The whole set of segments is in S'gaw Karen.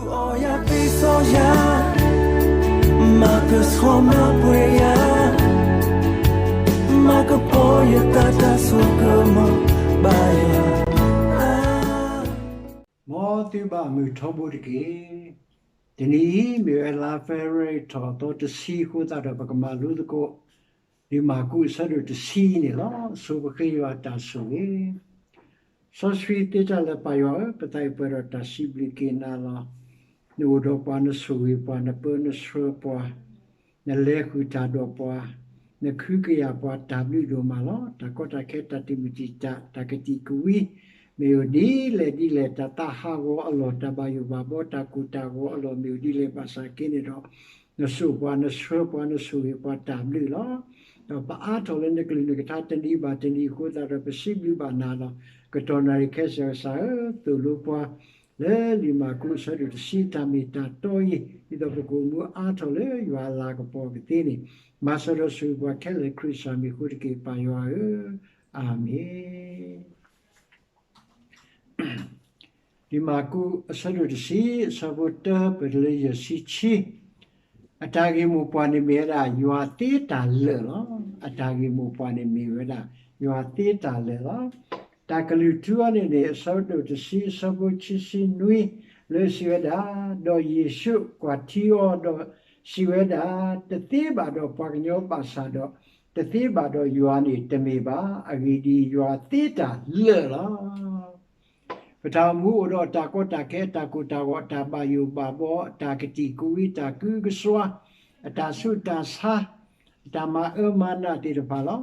အီယၤသ့စီယၤ, မၤကဆှီမၤပှဲၤယၤ, မၤကပီၤယတၢ်တၢ်ဆိကမိၣ်ဘၣ်ယၤ. မ်သုဘၣ်မုာ်ထီဘိတက့ၢ်. တနံၤအံၤ မ့ၢ်ဝဲလါ February ထီၣ်သီတဆံအဃိသတးဒီး ပကမၤလိသကိး လံာ်မၢ်ကူးအဆၢဒိၣ်တဆံန့ၣ်လီၤ. ဆိပဃ့ယွၤအတၢ်ဆိၣ်ဂ့ၤ စီဆှံသ့တၢ်လၢာ် ပၢ်ယွၤဧၢ, ပသးအံၤပှဲၤဒီးတၢ်စံးဘျုးက့ၤနၤလီၤ. နအိၣ်ဒီးပှၤ, နဆိၣ်ဂ့ၤပှၤ, နပၢနဆှၢပှၤ, နလဲၤဃုာ်တၢ်ဒီးပှၤ, နခုကယာ်ပှၤတၢ်ဘျုးဒိၣ်မးလီၤ. တၢ်ကီတၢ်ခဲ, တၢ်တံာ်မုၢ်တံာ်တာ်, တၢ်ကတံာ်ကဝံၤ မ့ၢ်အိၣ်ဒ်လဲၣ်ဒ်လဲၣ်, တၢ်သးဟးဂီၤအလီၢ်, တၢ်ဘၣ်ယိၣ်ဘၣ်ဘီ, တၢ်ကိၢ်တၢ်ဂီၤအလီၢ် မ့ၢ်အိၣ်ဒ်လဲၣ်ဘၣ်ဆၣ်က့န့ၣ်ဒီး နဆိၣ်ပှၤ, နဆှၢပှၤ, နဆိၣ်ဂ့ၤပှၤတၢ်ဘျုးလီၤ. ဒီးပအါထီၣ်လၢနကလုၢ်နကထါတနံၤဘၣ်တနံၤအဃိသတးဒီး ပစံးဘျုးဘၣ်နၤလီၤ. ကတီၢ်နၣ်ရံၣ်ခဲစၢၣ်ကစၢ်ဧၢ, သိၣ်လိပှၤလၢလံာ်မၢ်ကူးအဆၢဒိၣ်တဆံတၢ်မ့ၢ်တၢ်တီအံၤ, ဒ်သိးပကအိၣ်မူအါထီၣ်လၢယွၤအလၤကပီၤကသ့န့ၣ်, မၤစၢၤဒီးဆိၣ်ဂ့ၤပှၤခဲလၢာ် ခရံာ်စၢ်မံၤအဃိတက့ၢ်, ပၢ်ယွၤဧၢ, အၤမ့ၣ်. လံာ်မၢ်ကူးအဆၢဒိၣ်တဆံ အဆၢဖိတၢပၢၢ်တုၤလၢယဲၢ်ဆံခံ, အတၢ်ဂ့ၢ်မိၢ်ပှၢ်န့ၣ်မ့ၢ်ဝဲဒၣ် ယွၤသ့တၢ်လၢာ်လီၤ. အတၢ်ဂ့ၢ်မိၢ်ပှၢ်န့ၣ်မ့ၢ်ဝဲဒၣ် ယွၤသ့တၢ်လၢာ်လီၤ. တၢ်ကလုၢ်ထူအီၤန့ၣ်န့ၣ် အဆၢဒိၣ်တဆံ အဆၢဖိခံဆံနွံ လၢစံးဝဲဒၣ်, ဒီးယ့ၣ်ၡူးကွၢ်ထံအီၤဒီးစံးဝဲဒၣ်, တသ့ဘၣ်ဒီးပှၤကညီဘၣ်ဆၣ်ဒီး တသ့ဘၣ်ဒီးယွၤန့ၣ်တမ့ၢ်ဘၣ်. အဂ့ၢ်ဒ်အံၤ, ယွၤသ့တၢ်လၢာ်လီၤ. ပတၢ်အိၣ်မူအိၣ်ဒီးအတၢ်ကီတၢ်ခဲ, အတၢ်ကိၢ်တၢ်ဂီၤ, အတၢ်ဘၣ်ယိၣ်ဘၣ်ဘီ, အတၢ်ကတံာ်ကဝံၤ, တၢ်ကုကစွါ, အတၢ်ဆူးတၢ်ဆါ, အတၢ်မၤအၢမၤနးသ့ၣ်တဖၣ်လီၤ.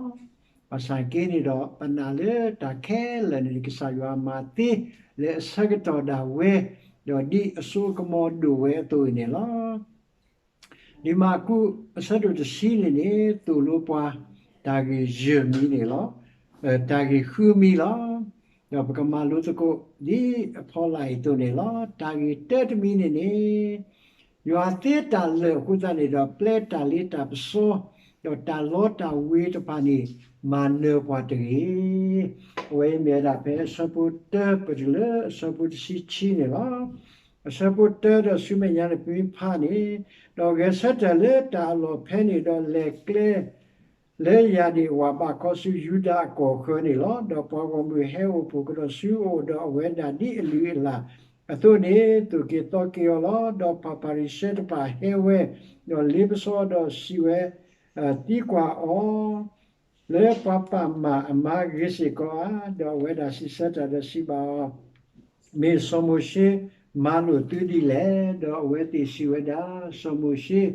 ဘၣ်ဆၣ်က့န့ၣ်ဒီး ပနာ်လၢတၢ်ခဲလၢာ်န့ၣ် ကစၢ်ယွၤမၤသ့လၢအဆၢကတီၢ်ဒၣ်ဝဲ, ဒီးဒ်အစိအကမီၤဒိၣ်ဝဲအသိးအံၤန့ၣ်လီၤ. လံာ်မၢ်ကူးအဆၢဒိၣ်တဆံန့ၣ်န့ၣ် သိၣ်လိပှၤတၢ်ဂ့ၢ်ယဲၢ်မံၤန့ၣ်လီၤ. တၢ်ဂ့ၢ်ဃုမံၤလီၤ. ဒီးပကမၤလိသကိး ဒ်အဖီလာ်အံၤအသိးန့ၣ်လီၤ. တၢ်ဂ့ၢ်တၢတမံၤန့ၣ်န့ၣ် ယွၤသ့တၢ်လၢာ်အဃိသတးန့ၣ်ဒီး ပျဲတၢ်လ့တၢ်ပစီ ဒီးတၢ်လီတၢ်ဝ့ၤတဖၣ်န့ၣ် မၤနၢၤပှၤတဂ့ၤ. အဝဲအံၤမ့ၢ်ဝဲဒၣ်ဖဲအဆၢဖိတၢပၢၢ်တုၤလၢအဆၢဖိတဆံခံန့ၣ်လီၤ. အဆၢဖိတၢဒီးဆူမဲာ်ညါန့ၣ် ပမ့ၢ်ဖးန့ၣ်, ဒီးဂဲၤဆၢထၢၣ်လၢတၢ်အလီၢ်ဖဲန့ၣ်ဒီး လဲၤကျဲ လၢယၤဒ့ၣ်ဝၣ်ဘးခီဆူယူဒၤအကီၢ်အဃၢၤန့ၣ်လီၤ. ဒီးပှၤဂီၢ်မုၢ်ဟဲအိၣ်ဖှိၣ်ကဒီးဆူအအိၣ်ဒီး အဝဲဒၣ်ဒ်အလုၢ်အလၢ်အသိးန့ၣ် သိၣ်က့ၤသီက့ၤအီၤလီၤ. ဒီးပှၤဖၤရံၤၡဲတဖၣ်ဟဲဝဲ, ဒီးလ့ပစီဒီးစံးဝဲ, သံကွၢ်အီၤ, လၢပှၤပာ်မၢ်အမါဂ့ၤစ့ၢ်ကီးဧါ. ဒီးအဝဲဒၣ်စံးဆၢတၢ်ဒီးစံးဘၣ်အီၤ, မ့ၢ်စီၤမိၤၡ့မၤလိာ်သုဒ်လဲၣ်. ဒီးအဝဲသ့ၣ်စံးဝဲဒၣ်, စီၤမိၤၡ့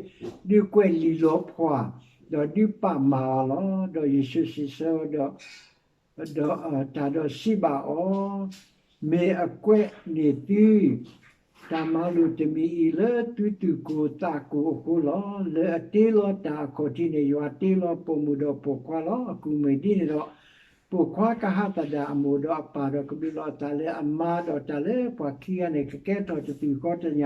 ဒုးကွဲးလံာ်လီၤဖှၣ်, ဒီးဒုးပာ်မၢ်အီၤလီၤ. ဒီးယ့ၣ်ၡူးစံးဆၢအီၤဒီး ဒီးတၢ်ဒီးစံးဘၣ်အီၤ, မ့ၢ်အကွဲးန့ၢ်သု တၢ်မၤလိာ်တမံၤအံၤလၢသုသူၣ်ကိၢ်သးကိၢ်အဃိလီၤ. လၢအတ့လီၤတၢ်အခီၣ်ထံးန့ၣ် ယွၤတ့လီၤပိာ်မုၣ်ဒီးပိာ်ခွါလီၤ. အကူၣ်မ့ၢ်ဒ်န့ၣ်ဒီး ပိာ်ခွါကဟးသဒၣ်အမိၢ်ဒီးအပၢ်ဒီးကဘျုးလီၤအသးလၢအမါ, ဒီးတၢ်လၢပှၤခံဂၤန့ၣ် ကကဲထီၣ်တသွံၣ်ဃီတညၣ်ဃီလီ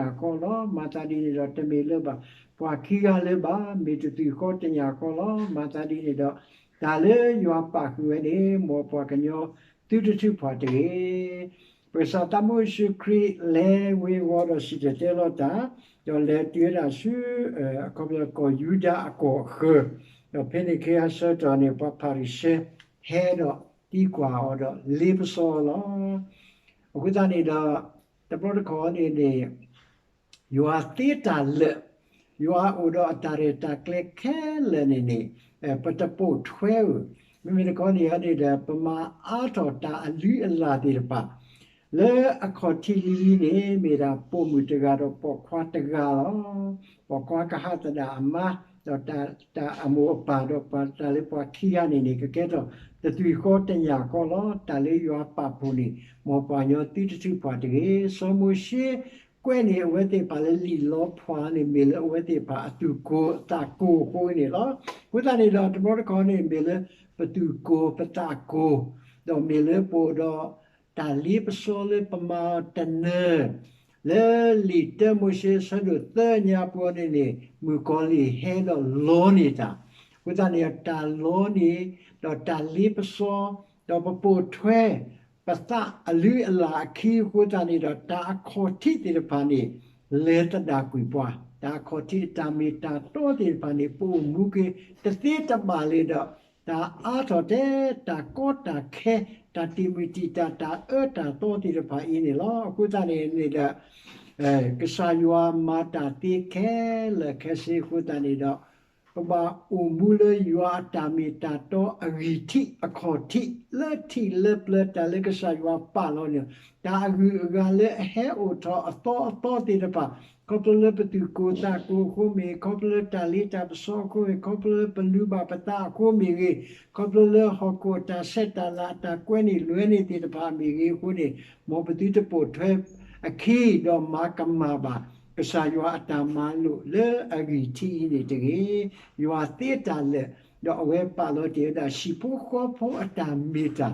ၤ. မၤသးဒ်န့ၣ်ဒီး တမ့ၢ်လၢၤဘၣ်, ပှၤခံဂၤလၢၤဘၣ်, မ့ၢ်တသွံၣ်ဃီတညၣ်ဃီလီၤ. မၤသးဒ်န့ၣ်ဒီး တၢ်လၢယွၤပာ်ဃုာ်ဝဲန့ၣ် မ်ပှၤကညီသုတထုးဖှၣ်တဂ့ၤ. ပကစၢ်သးဘိယ့ၣ်ၡူးခရံာ်လဲၤဝ့ၤဝီၤဒီးစံၣ်တဲၤတဲလီၤတၢ်, ဒီးလဲၤတုၤဝဲဒၣ်ဆူ အခီပညီကီၢ်ယူဒၤအကီၢ်အဃၢၤ, ဒီးဖဲန့ၣ်အခါဆၢကတီၢ်န့ၣ် ပှၤဖၤရံၤၡဲဟဲဒီးသံကွၢ်အီၤဒီးလ့ပစီအီၤလီၤ. အဃိသတးန့ၣ်ဒီး တဘျီတခီၣ်န့ၣ်န့ၣ် ယွၤသ့တၢ်လၢာ်, ယွၤအိၣ်ဒီးအတၢ်ရဲၣ်တၢ်ကျဲၤခဲလၢာ်န့ၣ်န့ၣ် ပတပိာ်ထွဲဧိၤ, မ့မ့ၢ်တခီန့ၣ်န့ၣ်ဒီး ပမၤအါထီၣ်တၢ်အလုၢ်အလၢ်သ့ၣ်တဖၣ် လၢအခီၣ်ထံးလံၤလံၤန့ၣ် မ့ၢ်ဒၣ်ပိာ်မုၣ်တဂၤဒီးပိာ်ခွါတဂၤလီၤ. ပိာ်ခွါကဟးသဒၣ်အမါ, ဒီးတၢ်အမိၢ်အပၢ်ဒီးပှၤတၢ်လၢပှၤခံဂၤန့ၣ်န့ၣ် ကကဲထီၣ်တသွံၣ်ဃီတညၣ်ဃီလီၤ. တၢ်လၢယွၤပာ်ဖှိၣ်န့ၣ် မ်ပှၤကညီသုတထုးဖှၣ်တဂ့ၤ. စီၤမိၤၡ့ ကွဲးန့ၢ်အဝဲသ့ၣ်တဖၣ်လၢလံာ်လီၤဖှၣ်န့ၣ် မ့ၢ်လၢအဝဲသ့ၣ်တဖၣ်အသူၣ်ကိၢ်အသးကိၢ်အဃိန့ၣ်လီၤ. အဃိသတးန့ၣ်ဒီး တဘျီတခီၣ်န့ၣ် မ့ၢ်လၢပသူၣ်ကိၢ်ပသးကိၢ်, ဒီးမ့ၢ်လၢပအိၣ်ဒီးတၢ်လ့ပစီလၢပမၤအီၤတနၢၤ, လၢလံာ်တၢမိၤၡ့အဆၢဒိၣ်သၢညါပူၤန့ၣ်န့ၣ် မုၣ်ကီၤလံၢ်ဟဲဒီးလီန့ၢ်တၢ်, အဃိသတးန့ၣ်ဒီး တၢ်လီန့ၢ် ဒီးတၢ်လ့ပစီ ဒီးပပိာ်ထွဲ ပသးအလုၢ်အလၢ်အခံအဃိသတးန့ၣ်ဒီး တၢ်အခီၣ်ထံးသ့ၣ်တဖၣ်န့ၣ် လဲၤသဒၣ်ကွံာ်ပှၤ, တၢ်အခီၣ်ထံးအတၢ်မ့ၢ်တၢ်တီသ့ၣ်တဖၣ်န့ၣ် ပအိၣ်မူက့ၤ တသ့တဘၣ်လၢၤဒီး တၢ်အါထီၣ်ထဲ တၢ်ကီတၢ်ခဲ တၢ်တံာ်မုၢ်တံာ်တာ် တၢ်အၢတၢ်သီသ့ၣ်တဖၣ်အံၤန့ၣ်လီၤ. အဃိသတးန့ၣ်န့ၣ်ဒီး ကစၢ်ယွၤမၤတၢ်သ့ခဲလၢာ်ခဲဆ့အဃိသတးန့ၣ်ဒီး ပဘၣ်အိၣ်မူလၢယွၤအတၢ်မ့ၢ်တၢ်တီအဂံၢ်ထံးအခီၣ်ထံး လၢထံးလၢပျၢၤတၢ်လၢကစၢ်ယွၤပာ်လီၤန့ၣ် တၢ်အဂုၤအဂၤလၢအဟဲအိၣ်ထီၣ်အသီအသီသ့ၣ်တဖၣ် ခီဖျိလၢပသူၣ်ကိၢ်သးကိၢ်အဃိမ့ၢ်ဂ့ၤ, ခီဖျိလၢတၢ်လ့တၢ်ပစီအဃိမ့ၢ်ဂ့ၤ, ခီဖျိလၢပလူၤဘၣ်ပသးအဃိမ့ၢ်ဂ့ၤ, ခီဖျိလၢဟီၣ်ခိၣ်အတၢ်ဆဲးတၢ်လၤအတၢ်ကွဲန့ၢ်လွဲန့ၢ်သ့ၣ်တဖၣ်မ့ၢ်ဂ့ၤအဃိန့ၣ် မ်ပသုတပိာ်ထွဲအခံဒီးမၤကမၣ်ဘၣ် ကစၢ်ယွၤအတၢ်မၤလိာ်လၢအဂံၢ်ထံးအံၤန့ၣ်တဂ့ၤ. ယွၤသ့တၢ်လၢာ်, ဒီးအဝဲပာ်လီၤတ့ၢ်ဝဲဒၣ်ဟံၣ်ဖိဃီဖိအတၢ်မ့ၢ်တၢ်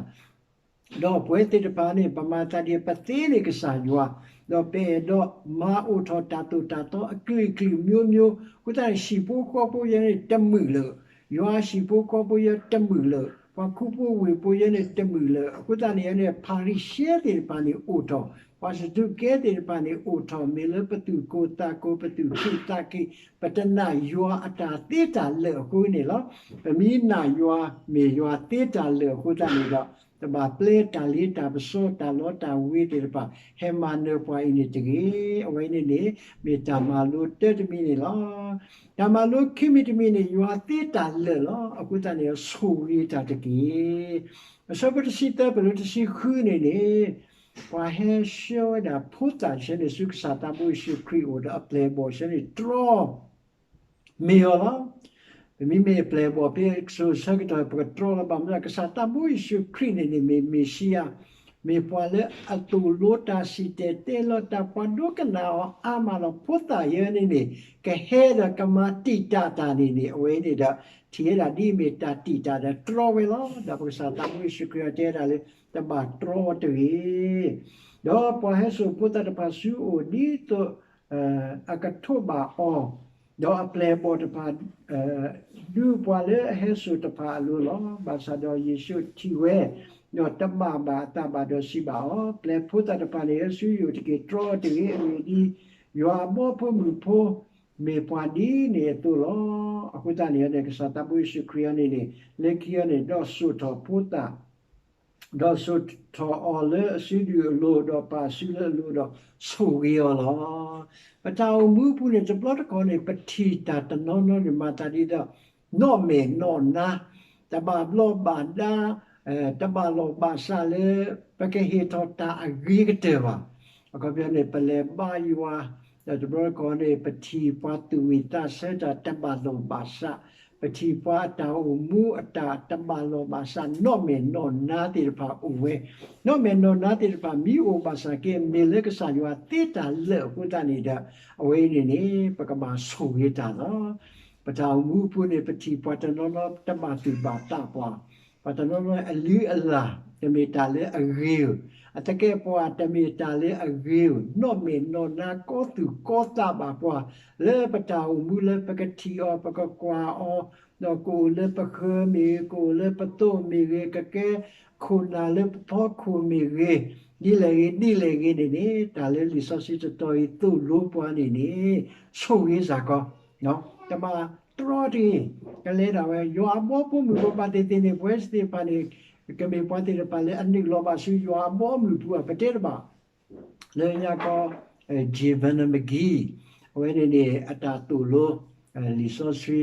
ဒီးပဝဲသ့ၣ်တဖၣ်န့ၣ် ပမၤသးဒ်ပသ့န့ၢ်ကစၢ်ယွၤ, ဒီးပအဲၣ်ဒိးမၤအိၣ်ထီၣ်တၢ်သိၣ်တၢ်သီအကလုာ်ကလုာ်မျိုးမျိုး, အဃိသတးန့ၣ် ဟံၣ်ဖိဃီဖိယဲန့ၣ်တမုာ်လၢၤ, ယွၤဟံၣ်ဖိဃီဖိယဲတမုာ်လၢၤ, ပှၤခူဖိဝ့ၢ်ဖိယဲန့ၣ်တမုာ်လၢၤ, အဃိသတးန့ၣ်န့ၣ် ဖၤရံၤၡဲသ့ၣ်တဖၣ်န့ၣ်အိၣ်ထီၣ်, ပှၤစဒူးကဲသ့ၣ်တဖၣ်န့ၣ်အိၣ်ထီၣ်, မ့ၢ်လၢပသူၣ်ကိၢ်သးကိၢ် ပသူၣ်ခုသးခု, ပတနာ်ယွၤအတၢ်သ့တၢ်လၢာ်အဃိန့ၣ်လီၤ. ပမ့ၢ်နာ်ယွၤ မ့ၢ်ယွၤသ့တၢ်လၢာ်အဃိသတးန့ၣ်ဒီး တဘၣ်ပျဲတၢ်လ့တၢ်ပစီတၢ်လီတၢ်ဝ့သ့ၣ်တဖၣ် ဟဲမၤနၢၤပှၤအံၤန့ၣ်တဂ့ၤ. အဝဲန့ၣ်န့ၣ် မ့ၢ်တၢ်မၤလိတၢတမံၤန့ၣ်လီၤ. တၢ်မၤလိခံမံၤတမံၤန့ၣ် ယွၤသ့တၢ်လၢာ်လီၤ. အဃိသတးန့ၣ် ဆိၣ်ဂ့ၤတၢ်တက့ၢ်. အဆၢဖိတဆံသၢ ပလၢတဆံဃုန့ၣ်န့ၣ် ပှၤဟဲဆှၢဝဲဒၣ်ဖိသၣ်ဆၢန့ၣ်ဆူကစၢ်သးဘိယ့ၣ်ၡူးခရံာ်အအိၣ်ဒီးအပျဲၢ်အဘီၣ်ဆၢန့ၣ်တြီ မ့ၢ်အီၤလီၤ. ပမ့မ့ၢ်ပျဲၢ်အဘီၣ်ဖဲစိၤဆၢကတီၢ် ပကတြီလၢၤဘၣ်မနုၤ ကစၢ်သးဘိယ့ၣ်ၡူးခရံာ်န့ၣ်န့ၣ် မ့ၢ်မ့ၣ်ၡံအၤ, မ့ၢ်ပှၤလၢအသိၣ်လိတၢ်စံၣ်တဲၤတဲလီၤတၢ် ပှၤဒိကနၣ်အီၤအါမးလီၤ. ဖိသၣ်ယဲန့ၣ်န့ၣ် ကဟဲဒီးကမၤတံာ်တာ်တၢ်န့ၣ်န့ၣ် အဝဲန့ၣ်ဒီး ထံၣ်ဝဲဒၣ်ဒ်အမ့ၢ်တၢ်တံာ်တာ်ဒီးတြီဝဲလီၤ. ဒီးပကစၢ်သးဘိယ့ၣ်ၡူးခရံာ်အီၤတဲဝဲဒၣ်လၢ တဘၣ်တြီတဂ့ၤ ဒီးပှၤဟဲစိာ်ဖိသၣ်တဖၣ်ဆူအအိၣ်ဒ်သိး အကထိးဘၣ်အီၤ, ဒီးအပျဲၢ်အဘီၣ်တဖၣ် ဒုးပှၤလၢအဟဲစိာ်တဖၣ်အလိၤလီၤ. ဘၣ်ဆၣ်ဒီးယ့ၣ်ၡူးထံၣ်ဝဲ, ဒီးတဘၣ်ဘၣ်အသးဘၣ်ဒီးစံးဘၣ်အီၤ, ပျဲဖိသၣ်တဖၣ်န့ၣ် ဟဲဆူယအိၣ်တက့ၢ် တြီတဂ့ၤ. အဂ့ၢ်ဒ်အံၤ, ယွၤအဘီဖိမုၢ်ဖိ မ့ၢ်ပှၤဒ်န့ၣ်အသိးလီၤ. အဃိသတးန့ၣ်န့ၣ် ကစၢ်သးဘိယ့ၣ်ၡူးခရံာ်အီၤန့ၣ်န့ၣ် လၢခံအီၤန့ၣ် ဒီးစိာ်ထီၣ်ဖိသၣ် ဒီးစိာ်ထီၣ်အီၤလၢအစုဒုၣ်အလိၤ ဒီးပာ်စုလၢအလိၤဒီးဆိၣ်ဂ့ၤအီၤလီၤ. ပတၢ်အိၣ်မူအပူၤန့ၣ် တဘျီတခီၣ်န့ၣ် ပထံၣ်တၢ်တနီၤနီၤန့ၣ် မၤသးဒ်သိး နီၣ်မဲာ်နီၣ်နါ, တဘၣ်ဘျီဘၣ်ဒါ, တဘၣ်လီၢ်ဘၣ်စးလၢ ပကဟ့ၣ်ထီၣ်တၢ်အဂ့ၤကတၢၢ်ဘၣ်. အခီပညီန့ၣ် ပလဲၤဘါယွၤ, ဒီးတဘျီတခီၣ်န့ၣ် ပထံၣ်ပှၤသူၣ်ဝံၣ်သးဆၢတၢ်တဘၣ်လီၢ်ဘၣ်စး, ပထံၣ်ပှၤအတၢ်အိၣ်မူအတၢ်တဘၣ်လီၢ်ဘၣ်စး နီၣ်မဲာ်နီၣ်နါသ့ၣ်တဖၣ်အိၣ်ဝဲ, နီၣ်မဲာ်နီၣ်နါသ့ၣ်တဖၣ်မ့ၢ်အိၣ်ဘၣ်ဆၣ်က့ မ့ၢ်လၢကစၢ်ယွၤသ့တၢ်လၢာ်အဃိသတးန့ၣ်ဒီး အဝဲအံၤန့ၣ်န့ၣ် ပကဘၣ်ဆိၣ်ဂ့ၤတၢ်လီၤ. ပတၢ်အိၣ်မူအပူၤန့ၣ် ပထံၣ်ပှၤတနီၤနီၤ တဘၣ်သူၣ်ဘၣ်သးပှၤ, ပှၤတနီၤနီၤအလုၢ်အလၢ် တမ့ၢ်တၢ်လၢအဂ့ၤဧိၤ, အသကဲးပဝး တမ့ၢ်တၢ်လၢအဂ့ၤဧိၤ, နီၣ်မဲာ်နီၣ်နါကီသူၣ်ကီသးဘၣ်ပှၤ လၢပတၢ်အိၣ်မူလၢပကထံၣ်အီၤ ပကကွၢ်အီၤ, ဒီးကအိၣ်လၢပဃၢၤမ့ၢ်ဂ့ၤ, ကအိၣ်လၢပသိးမ့ၢ်ဂ့ၤ, ကကဲခိၣ်နၢ်လၢပဖီခိၣ်မ့ၢ်ဂ့ၤ, ဒ်လဲၣ်ဂ့ၤဒ်လဲၣ်ဂ့ၤန့ၣ်န့ၣ် တၢ်လၢလံာ်စီဆှံတတီၤအံၤသိၣ်လိပှၤန့ၣ်န့ၣ် ဆိၣ်ဂ့ၤစ့ၢ်ကီး တဘၣ်တြီတဂ့ၤ, ကလဲၤဒၣ်ဝဲ ယွၤအဘီဖိမုၢ်ဖိဘၣ်သ့ၣ်သ့ၣ်န့ၣ် ပဝဲသ့ၣ်တဖၣ်န့ၣ် ကမ့ၢ်ပှၤသ့ၣ်တဖၣ်လၢအနုာ်လီၤဘၣ်ဆူယွၤအဘီအမုၢ်ပူၤဧါ ပတဲတဘၣ်. လၢညါကီ Jay Vernon McGee အဝဲန့ၣ်န့ၣ် အတၢ်သိၣ်လိ လံာ်စီ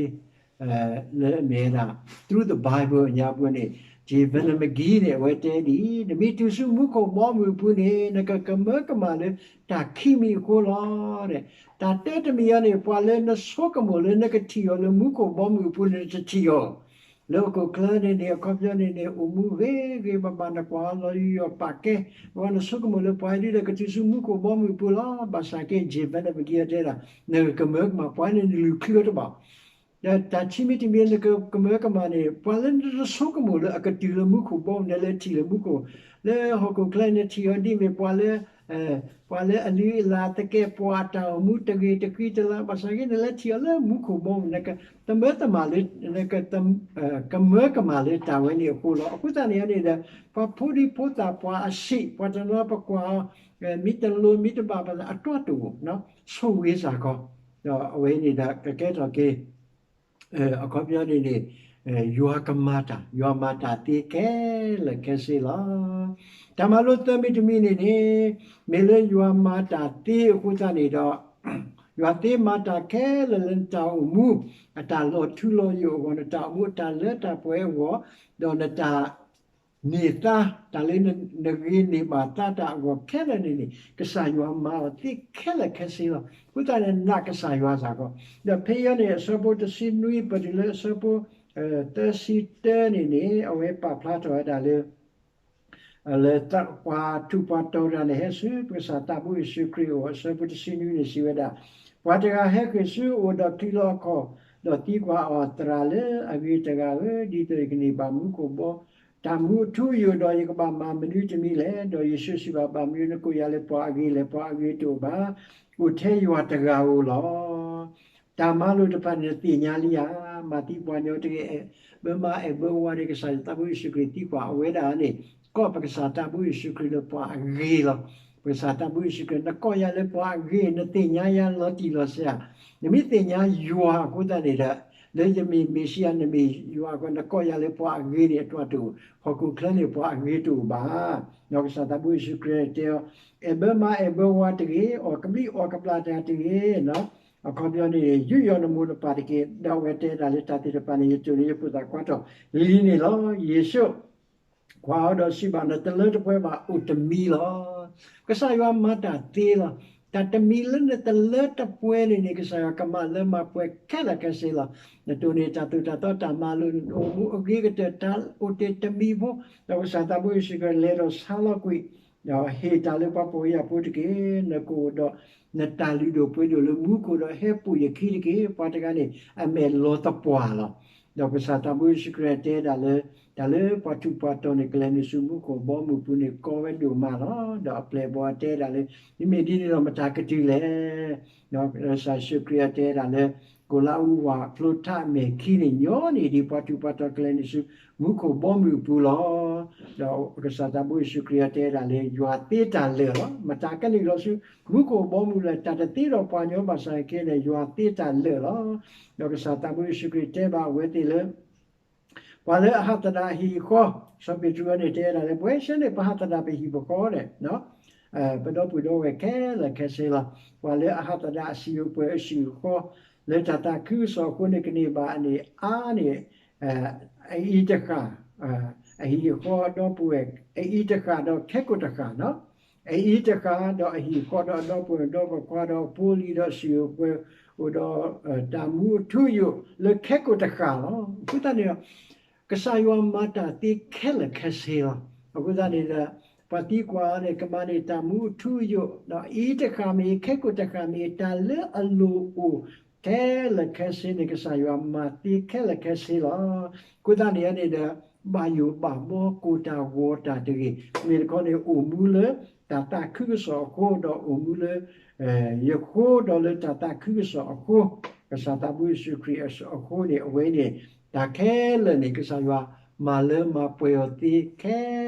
ဆှံ လၢအမ့ၢ်ဝဲဒၣ် Through the Bible အညါပူၤန့ၣ် Jay Vernon McGee န့ၣ် အဝဲတဲဒ်အံၤ, နမ့ၢ်တုၤဆူမူခိၣ်ဘီမုၢ်အပူၤန့ၣ် နကကမၢကမၣ်လၢတၢ်ခံမံၤအဃိလီၤ. တၢ်တၢတမံၤအံၤန့ၣ် ပှၤလၢနဆိကမိၣ်လၢနကထံၣ်အီၤလၢမူခိၣ်ဘီမုၢ်အပူၤန့ၣ် နတထံၣ်အီၤ လၢဟီၣ်ခိၣ်ချၢန့ၣ်န့ၣ် အခီပညီန့ၣ်န့ၣ် အိၣ်မူဂ့ၤဂ့ၤဘၣ်ဘၣ် နကွၢ်အီၤလီၤယိာ်ယိာ်ပာ်ကဲ, ပှၤနဆိကမိၣ်လၢပှၤအံၤဒ်လဲၣ်ကတုၤဆူမူခိၣ်ဘီမုၢ်အပူၤလီၤ. ဘၣ်ဆၣ်က့ Jay Vernon McGee တဲဒၣ် နကကမၢကမၣ် ပှၤန့ၣ်နလုၢ်ချုးအီၤတဘၣ် ဒီးတၢ်ခံမံၤတမံၤနကကမၢကမၣ်န့ၣ် ပှၤလၢနတဆိကမိၣ်လၢအကတုၤလၢမူခိၣ်ဘီမုၢ် နလဲၤထံၣ်လၢမူခိၣ်, လၢဟီၣ်ခိၣ်ချၢနထံၣ်အီၤဒ်မ့ၢ်ပှၤလၢ ပှၤလၢအလုၢ်အလၢ်သကဲးပဝး တၢ်အိၣ်မူတဂ့ၤတဃံတလၤ ဘၣ်ဆၣ်က့ နလဲၤထံၣ်အီၤလၢမူခိၣ်ဘီမုၢ် နကမၢကမၣ်လၢ နက ကမၢကမၣ်လၢတၢ်ဝဲန့ၣ်အဃိလီၤ. အဃိသတးန့ၣ်န့ၣ်ဒီး ပှၤဖိဒံဖိသၣ်ပှၤအဆံး ပှၤတနီၤပကွၢ်အီၤ မ့ၢ်တလိၤမ့ၢ်တဘၣ်ဘၣ်အတၢ်တိၢ်အိၣ် ဆိၣ်ဂ့ၤစ့ၢ်ကီး, ဒီးအဝဲန့ၣ်ဒီးကကဲထီၣ်က့ၤ အခီပညီန့ၣ်န့ၣ် ယွၤကမၤတၢ် ယွၤမၤတၢ်သ့ခဲလၢာ်ခဲဆ့လီၤ. တၢ်မၤလိသၢမံၤတမံၤန့ၣ်န့ၣ် မ့ၢ်လၢယွၤမၤတၢ်သ့အဃိသတးန့ၣ်ဒီး ယွၤသ့မၤတၢ်ခဲလၢာ်လၢနတၢ်အိၣ်မူ အတၢ်လီၤထူလီၤယိာ်အဂီၢ် နတၢ်အိၣ်မူအတၢ်လၢတၢ်ပှဲၤအဂီၢ် ဒီးနတၢ် န့ၢ်သါ တၢ်လၢနဂ့ၤန့ၢ်ဘၣ်သါတၢ်အဂီၢ်ခဲလၢာ်န့ၣ်န့ၣ် ကစၢ်ယွၤမၤအီၤသ့ခဲလၢာ်ခဲဆ့လီၤ. အဃိသတးန့ၣ် နာ်ကစၢ်ယွၤစ့ၢ်ကီး, ဒီးဖဲအံၤန့ၣ် အဆၢဖိတဆံနွံ ပတုၤလၢအဆၢဖိ သၢဆံတၢန့ၣ်န့ၣ် အဝဲပာ်ဖျါထီၣ်ဝဲဒၣ်လၢ လၢပှၤထူးပှၤတီၤတဂၤန့ၣ် ဟဲဆူပကစၢ်သးဘိယ့ၣ်ၡူးခရံာ်အအိၣ် အဆၢဖိတဆံနွံန့ၣ် စံးဝဲဒၣ်, ပှၤတဂၤဟဲဃ့ၢ်ဆူအအိၣ်ဒီးချံးလီၤအခီၣ်, ဒီးသံကွၢ်အီၤ, သရၣ်လၢအဂ့ၤတဂၤဧၢ, ဒ်သိးယကန့ၢ်ဘၣ်မူခိၣ်ဘီ တၢ်မူအထူအယိာ်ဒီး ယကဘၣ်မၤမနုၤတမံၤလဲၣ်. ဒီးယ့ၣ်ၡူးစံးဘၣ်, ဘၣ်မနုၤနကိးယၤလၢပှၤအဂ့ၤလဲၣ်. ပှၤအဂ့ၤတအိၣ်ဘၣ်, အိၣ်ထဲယွၤတဂၤဧိၤလီၤ. တၢ်မၤလိာ်တဖၣ်န့ၣ် နသ့ၣ်ညါလံဧါ. မၤသံပှၤညီတဂ့ၤ, အဲၣ်ဘၢမါအဲၣ်ဘၢဝၤဒီး ကစၢ်ယွၤသးဘိယ့ၣ်ၡူးခရံာ်သံကွၢ်အဝဲဒၣ်န့ၣ်, ကိးပကစၢ်သးဘိယ့ၣ်ၡူးခရံာ်လၢပှၤအဂ့ၤလီၤ. ပကစၢ်သးဘိယ့ၣ်ၡူးခရံာ် နကိးယၤလၢပှၤအဂ့ၤ, နသ့ၣ်ညါယၤလီၤတံၢ်လီၤဆဲးဧါ. နမ့ၢ်သ့ၣ်ညါယွၤအဃိသတးန့ၣ်ဒီး လၢယမ့ၢ်မ့ၣ်ၡံအၤ နမ့ၢ်ယွၤအဃိ နကိးယၤလၢပှၤအဂ့ၤန့ၣ် အတၢ်တိာ်အိၣ်, ဟီၣ်ခိၣ်ချၢန့ၣ် ပှၤအဂ့ၤတအိၣ်ဘၣ်. ဒီးကစၢ်သးဘိယ့ၣ်ၡူးခရံာ်တဲအီၤ, အဲၣ်ဘၢမါအဲၣ်ဘၢဝၤတဂ့ၤ, အီၣ်ကဘျံးအီၣ်ကဘျၣ်တဂ့ၤ, အခီပညီန့ၣ် ယူးယီၣ်နမိၢ်နပၢ်တက့ၢ်. ဒီးအဝဲတဲဒၣ်လၢတၢ်သ့ၣ်တဖၣ်န့ၣ် ယတိၢ်န့ၢ်ယဖိသၣ်ခွါတီၢ်လံန့ၣ်လီၤ. ယ့ၣ်ၡူး ကွၢ်အီၤဒီးစံးဘၣ်, နတလၢတပှဲၤဘၣ်, အိၣ်တမံၤလီၤ. ကစၢ်ယွၤမၤတၢ်သ့လီၤ. တၢ်တမံၤလၢနတလၢတပှဲၤန့ၣ်န့ၣ် ကစၢ်ယွၤကမၤလၢမၤပှဲၤခဲလၢာ်ခဲဆ့လီၤ. နတိၢ်န့ၢ်တၢ်သိၣ်တၢ်သီတၢ်မၤလိာ် နအိၣ်မူအဂ့ၤကတၢၢ် တၢ်အိၣ်တ့ၢ်တမံၤဖိ, ဒီးကစၢ်သးဘိယ့ၣ်ၡူးခရံာ်လဲၤဒီးဆါလီၤကွံာ် ဒီးဟ့ၣ်တၢ်လၢပှၤပိာ်ယၢ်ဖိတက့ၢ်. နကအိၣ်ဒီး နတၢ်လုၢ်ဒိၣ်ပှ့ၤဒိၣ်လၢမူခိၣ်ဒီးဟဲပူၤယခံတက့ၢ်. ပှၤတဂၤန့ၣ် အမဲာ်လီၤသပှၢ်လီၤ. ဒီးကစၢ်သးဘိယ့ၣ်ၡူးခရံာ်တဲဒၣ်လၢ တၢ်လၢပှၤထူးပှၤတီၤန့ၣ် ကလဲၤနုာ်ဆူမူခိၣ်ဘီမုၢ်ပူၤန့ၣ် ကီဝဲဒိၣ်မးလီၤ. ဒီးအပျဲၢ်အဘီၣ်တဲဒၣ်လၢ မ့မ့ၢ်ဒ်န့ၣ်ဒီး မတၤကတုၤလဲၣ်. ဒီးကစၢ်ယ့ၣ်ၡူးခရံာ်အတဲဒၣ်လၢ ကိၤလါအူဝၤဖျိထးအမဲာ်ခံန့ၣ် ညီနုၢ်ဒံးပှၤထူးပှၤတီၤကလဲၤနုာ်ဆူ မူခိၣ်ဘီမုၢ်အပူၤလီၤ. ဒီးကစၢ်သးဘိယ့ၣ်ၡူးခရံာ်အတဲဒၣ်လၢ ယွၤသ့တၢ်လၢာ်လီၤ. မတၤကနုာ်လီၤဆူ မူခိၣ်ဘီမုၢ်လၢ တၢ်တသ့ဒီးပှၤညီဘၣ်ဆၣ်က့န့ၣ် ယွၤသ့တၢ်လၢာ်လီၤ. ဒီးကစၢ်သးဘိယ့ၣ်ၡူးခရံာ်တဲဘၣ်အဝဲသ့ၣ်လၢ ပှၤလၢအဟးသဒၣ်အဟံၣ်အဃီ, စီၤပ့းတရူးန့ၣ်တဲဒၣ်လၢ ပဝဲဆၢန့ၣ် ပဟးသဒၣ်ပဟံၣ်ပဃီဒီး ပဒီပုၢ်ဒီဝဲၢ်ခဲလၢာ်ခဲဆ့လီၤ. ပှၤလၢအဟးသဒၣ်အစုၣ်အပှဲၤအစုၣ်အဃီ လၢတၢ်သးခုကစီၣ်အဃိန့ၣ် ကန့ၢ်ဘၣ်အန့ၣ်အါန့ၣ် အအံၤတဃၣ်, အဟံၣ်အဃီအဒီပုၢ်ဝဲၢ် အအံၤတဃၣ်ဒီးခဲကိာ်တဃၣ်, အအံၤတဃၣ်ဒီးအဟံၣ်အဃီဒီးအဒီပုၢ်ဝဲၢ်ဒီးပိာ်ခွါဒီးအဖိအလံၤဒီးစုၣ်အပှဲၤအိၣ်ဒီး တၢ်မူအထူအယိာ်လၢခဲကိာ်တဃၣ်လီၤ. အဃိသတးန့ၣ်ဒီး ကစၢ်ယွၤမၤတၢ်သ့ခဲလၢာ်ခဲဆ့လီၤ. အဃိသတးန့ၣ်ဒီး ပှၤသံကွၢ်အီၤန့ၣ် ကမၤန့ၢ်တၢ်မူအထူအယိာ် ဒီးအအံၤတဃၣ်မ့ၢ်ဂ့ၤ ခဲကိာ်တဃၣ်မ့ၢ်ဂ့ၤ တၢ်လၢအလိၣ်အိၣ် ခဲလၢာ်ခဲဆ့န့ၣ် ကစၢ်ယွၤမၤသ့ခဲလၢာ်ခဲဆ့လီၤ. အဃိသတးန့ၣ်န့ၣ်ဒီး ဘၣ်ယိၣ်ဘၣ်ဘီကိၢ်တၢ်ဂီၤတၢ်တဂ့ၤ, မ့ၢ်တခီန့ၣ် အိၣ်မူလၢတၢ်သးခုကစီၣ်အဃိ ဒီးအိၣ်မူလၢ ယဃိဒီးလၢတၢ်သးခုကစီၣ်အဃိ, ကစၢ်သးဘိယ့ၣ်ၡူးခရံာ်အဃိန့ၣ် အဝဲန့ၣ် တၢ်ခဲလၢာ်န့ၣ် ကစၢ်ယွၤမၤလၢမၤပှဲၤအီၤသ့ခဲ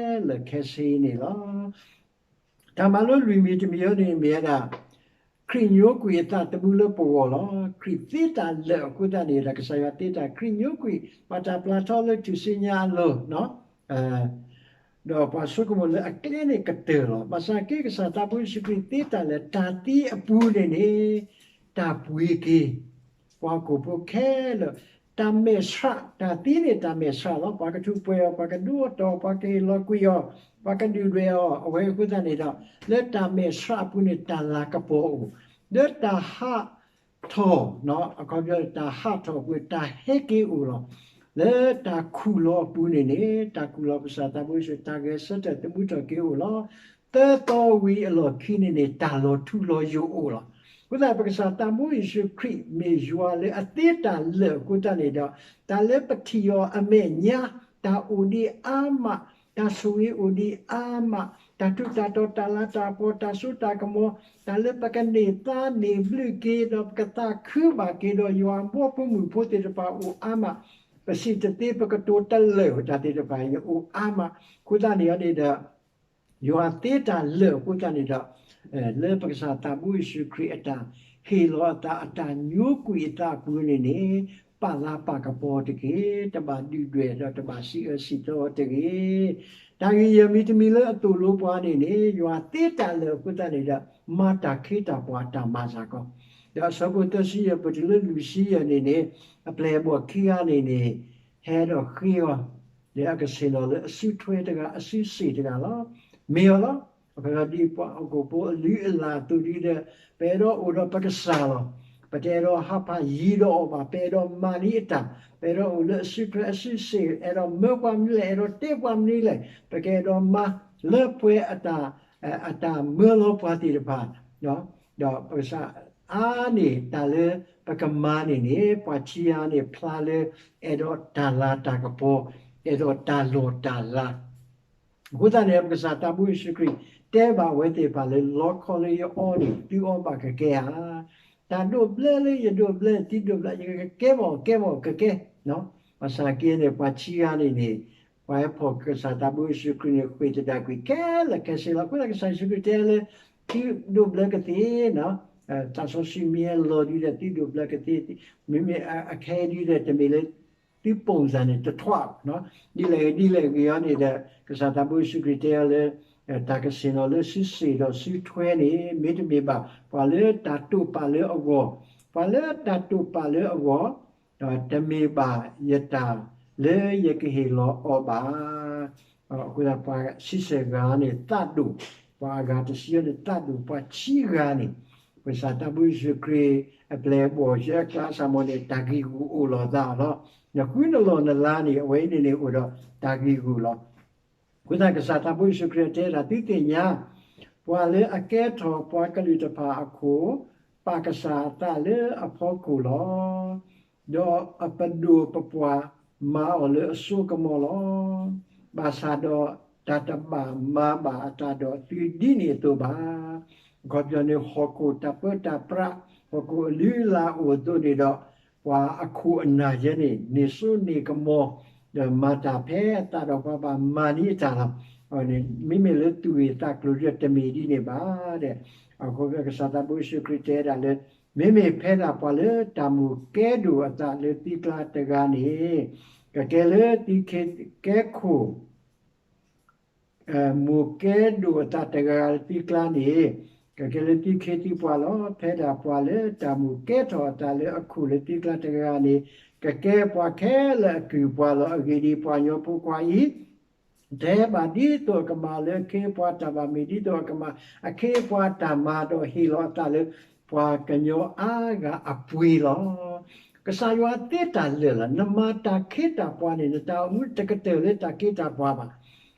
လၢာ်ခဲဆ့န့ၣ်လီၤ. တၢ်မၤလိလွံၢ်မံၤတမံၤအံၤန့ၣ်မ့ၢ်ဝဲဒၣ် ခရံာ်ညိကွံာ်အသးသမူလၢပဂီၢ်လီၤ. ခရံာ်သ့တၢ်လၢာ်အဃိသတးန့ၣ်ဒီး ကစၢ်ယွၤသ့တၢ် ခရံာ်ညိကွံာ် ဘၣ်တၢ်ပျၢ်ထီလၢထူၣ်စုညါအလိၤ ဒီးပှၤဆိကမိၣ်လၢအကျဲန့ၣ်ကတၢၢ်လီၤ. ဘၣ်ဆၣ်က့ ကစၢ်သးဘိယ့ၣ်ၡူးခရံာ်သ့တၢ်လၢာ် တၢ်သံအပူၤန့ၣ်န့ၣ် တၢ်ပှ့ၤက့ၤ ပှၤဟီၣ်ခိၣ်ဖိခဲလၢာ်, တၢ်မဲာ်ဆှး, တၢ်သံန့ၣ်တၢ်မဲာ်ဆှးလီၤ. ပှၤကထူးပှဲၤအီၤ, ပှၤကဒိအီၤတီၤ, ပှၤကဟ့ၣ်လီၤကွံာ်အီၤ, ပှၤကဒုၣ်ဒွဲၣ်အီၤ, အဝဲအဃိသတးန့ၣ်ဒီး လၢတၢ်မဲာ်ဆှးအပူၤန့ၣ် တၢ်လၤကပီၤအိၣ်, လၢတၢ်ဟးထီၣ်, အခီပညီ တၢ်ဟးထီၣ်အပူၤ တၢ်ဟဲက့ၤအိၣ်လီၤ. လၢတၢ်ခူၣ်လီၤအပူၤန့ၣ်န့ၣ် တၢ်ခူၣ်လီၤ ကစၢ်သးဘိယ့ၣ်ၡူး တၢ်ဂဲၤဆၢထၢၣ်သမူထီၣ်က့ၤအိၣ်လီၤ. သၢသီဝံၤအလီၢ်ခံန့ၣ်န့ၣ် တၢ်လီၤထူလီၤယိာ်အိၣ်လီၤ. အဃိသတး ပကစၢ်သးဘိယ့ၣ်ၡူးခရံာ်မ့ၢ်ယွၤလၢအသ့တၢ်လၢာ်အဃိသတးန့ၣ်ဒီး တၢ်လၢပထံၣ်အီၤအမဲာ်ညါ, တၢ်အိၣ်ဒံးအါမး, တၢ်ဆိၣ်ဂ့ၤအိၣ်ဒံးအါမး, တၢ်ထူးတၢ်တီၤ တၢ်လၤတၢ်ကပီၤ တၢ်စိတၢ်ကမီၤ, တၢ်လၢပကန့ၢ်သါန့ၢ်ဘျုးက့ၤ ဒီးပကသးခုဘၣ်က့ၤဒီးယွၤဘီဖိမုၣ်ဖိသ့ၣ်တဖၣ်အိၣ်အါမး, ပစံၣ်တသ့ ပကတိၤတလၢာ်တၢ်သ့ၣ်တဖၣ်အံၤန့ၣ်အိၣ်အါမး, အဃိသတးန့ၣ်န့ၣ်ဒီး ယွၤသ့တၢ်လၢာ်အဃိသတးန့ၣ်ဒီး လၢပကစၢ်သးဘိယ့ၣ်ၡူးခရံာ်အတၢ်ဟ့ၣ်လီၤအသး အတၢ်ညိကွံာ်အသးအပူၤန့ၣ်န့ၣ်, ပာ်လၤပာ်ကပီၤတက့ၢ်. တဘၣ်ဒုၣ်ဒွဲၣ်ဒီးတဘၣ်စံးအၢစံးသီတဂ့ၤ. တၢ်ဂ့ၢ်ယဲၢ်မံၤတမံၤလၢအသိၣ်လိပှၤန့ၣ်န့ၣ်, ယွၤသ့တၢ်လၢာ်အဃိသတးန့ၣ်ဒီး, မၤတၢ်ခ့တၢ်ပှၤတၢ်မၤစ့ၢ်ကီး, ဒီးအဆၢဖိသၢဆံယဲၢ် ပတုၤလၢလွံၢ်ဆံယဲၢ်န့ၣ်န့ၣ်, အပျဲၢ်အဘီၣ်ခံဂၤန့ၣ်န့ၣ်, ဟဲဒီးဃ့အီၤ, ဒီးအကဆ့ၣ်နီၤလၢအစုထွဲတဂၤ အစုစ့ၣ်တဂၤလီၤ. မ့ၢ်အီၤလီၤ. အဃိဒီးဒ်ပှၤဟီၣ်ခိၣ်ဖိအလုၢ်အလၢ်အသိးဒ်ဒီး, ပအဲၣ်ဒိးအိၣ်ဒီးပကစၢ်လီၤ. ပတအဲၣ်ဒိးဟးဖးယံၤဒီးအီၤဘၣ်, ပအဲၣ်ဒိးမၤန့ၢ်အတၢ်, ပအဲၣ်ဒိးအိၣ်လၢအစုထွဲအစုစ့ၣ်, အဲၣ်ဒိးမၢပှၤမနုၤလဲၣ်, အဲၣ်ဒိးတဲပှၤမနုၤလဲၣ်, ပကအဲၣ်ဒိးမၤလၢပှဲၤအတၢ်, အတၢ်မၢလီၤပှၤသ့ၣ်တဖၣ်, ဒီးပကစၢ်အါန့ၢ်တၢ်လၢပကမၤန့ၣ်န့ၣ်, ပှၤခံဂၤန့ၣ်ဖျါလၢ, အဲၣ်ဒိးတၢ်လၤတၢ်ကပီၤ, အဲၣ်ဒိးတၢ်လီၢ်တၢ်လၤ အဃိသတးန့ၣ် ပကစၢ်သးဘိယ့ၣ်ၡူးခရံာ်တဲဘၣ်အဝဲသ့ၣ်တဖၣ်လၢ လီခီလၢယအီန့ၣ် သုအီဘၣ်ကကဲဧါ. တၢ်ဒိးဘျၢလၢယဒိးဘျၢ သုဒိးဘျၢ ယကကဲဘၣ်အီၤ ကဲဘၣ်အီၤ ကကဲ. ဘၣ်ဆၣ်က့န့ၣ် ပှၤဆံဂၤန့ၣ်န့ၣ်, ပှၤဟဲဖီၣ်ကစၢ်သးဘိယ့ၣ်ၡူးခရံာ်န့ၣ် ဃ့ၢ်တဒၣ်ကွံာ်ခဲလၢာ်ခဲဆ့လီၤ. အဃိသတးကစၢ်ယ့ၣ်ၡူးခရံာ်တဲလၢ သုဒိးဘျၢကသ့, သးစီဆှံမ့ၢ်ဟဲလီၤဒုဒီး သုဒိးဘျၢကသ့, မ့မ့ၢ်အခဲအံၤဒုဒီး တမ့ၢ်လၢ သုပိာ်စၢ်န့ၣ်တထွးဘၣ်. ဒ်လဲၣ်ဂ့ၤဒ်လဲၣ်ဂ့ၤအီၤန့ၣ်ဒီး ကစၢ်သးဘိယ့ၣ်ၡူးခရံာ်တဲအီၤလၢ တၢ်ကဆ့ၣ်နီၤလၢစုစ့ၣ်ဒီးစုထွဲန့ၣ် မ့တမ့ၢ်ဘၣ် ပှၤလၢတၢ်တိာ်ပာ်လၢအဂီၢ်, ပှၤလၢတၢ်တိာ်ပာ်လၢအဂီၢ်, ဒီးတမ့ၢ်ဘၣ်ယတၢ်လၢယကဟ့ၣ်လီၤအီၤဘၣ်. အဃိသတး ပှၤဆံဆဲၣ်ဂၤန့ၣ်သးဒိၣ်, ပှၤအဂၤတဆံအီၤန့ၣ်သးဒိၣ်, ပှၤဆံဂၤန့ၣ် ကစၢ်သးဘိယ့ၣ်ၡူးခရံာ် အပျဲၢ်အဘီၣ်ယဲၢ်ကျါစ့ၢ်မီၤန့ၣ် တၢ်ဂံၢ်ဂူာ်အိၣ်လီၤသးလီၤ. နဃုနလီၢ်နလၤန့ၣ် အဝဲအံၤန့ၣ်န့ၣ်အိၣ်ဒီးတၢ်ဂံၢ်ဂူာ်လီၤ. အဃိသတးကစၢ်သးဘိယ့ၣ်ၡူးခရံာ်တဲဒၣ် သုသ့ၣ်ညါ ပှၤလၢအကဲထီၣ်ပှၤကလုာ်တဖၣ်အခိၣ် ပာ်ကစၢ်အသးလၢအဖီခိၣ်လီၤ. ဒီးအပဒိၣ်ပပှၢ်မၤအီၤလၢအစိကမီၤလီၤ. ဘၣ်ဆၣ်ဒီးတၢ်တဘၣ်မၤဘၣ်အတၢ်ဒီးသုဒ်န့ၣ်အသိးဘၣ်. အခီပညီန့ၣ် ဟီၣ်ခိၣ်တၢ်ပၢတၢ်ပြး ဟီၣ်ခိၣ်အလုၢ်အလၢ်အိၣ်အသိးန့ၣ်ဒီး ပှၤအခိၣ်အနၢ်ယဲန့ၣ် န့ၢ်စိန့ၢ်ကမီၤ ဒီးမၤတၢ်ဖဲအသးဒီးပှၤဘၣ်မၤန့ၢ်အတၢ်လီၤ. မ့မ့ၢ်လၢသူၣ်ဂ့ၤသးကျိၤဒီးတမ့ၢ်ဒ်န့ၣ်ဘၣ်ဒီး အဃိကစၢ်သးဘိယ့ၣ်ၡူးခရံာ်တဲဒၣ်လၢ မ့မ့ၢ်ဖဲဒၣ်ပှၤလၢတၢ်မိၣ်ကဲဒိၣ်အသးလၢသုကျါတဂၤန့ၣ် ကကဲလၢသုခ့ကဲခိၣ် မိၣ်ကဲဒိၣ်အသးတဂၤလၢသုကျါန့ၣ် ကကဲလၢသုခ့သုပှၤလီၤ. ဖဲဒၣ်ပှၤလၢတၢ်မိၣ်ကဲထီၣ်အသးလၢ အခိၣ်လၢသုကျါတဂၤန့ၣ် ကကဲပှၤခဲလၢာ်အကုၢ်ပှၤလီၤ. အဂ့ၢ်ဒ်အံၤ, ပှၤကညီဖိခွါအံၤ တဟဲဘၣ်ဒ်သိးအကမၤလၢအခ့အပှၤတၢ်ဘၣ်, မ့ၢ်ဒ်သိးအကမၤအခ့အပှၤတၢ်မၤဒီးဟ့ၣ်လီၤအသးလၢ ပှၤကညီအါဂၤအပှ့ၤလီၤ. ကစၢ်ယွၤသ့တၢ်လၢာ်လီၤ. နမၤတၢ်ခ့တၢ်ပှၤန့ၣ် နတၢ်အိၣ်မူတကတၢၢ်လၢတၢ်ခ့တၢ်ပှၤဘၣ်.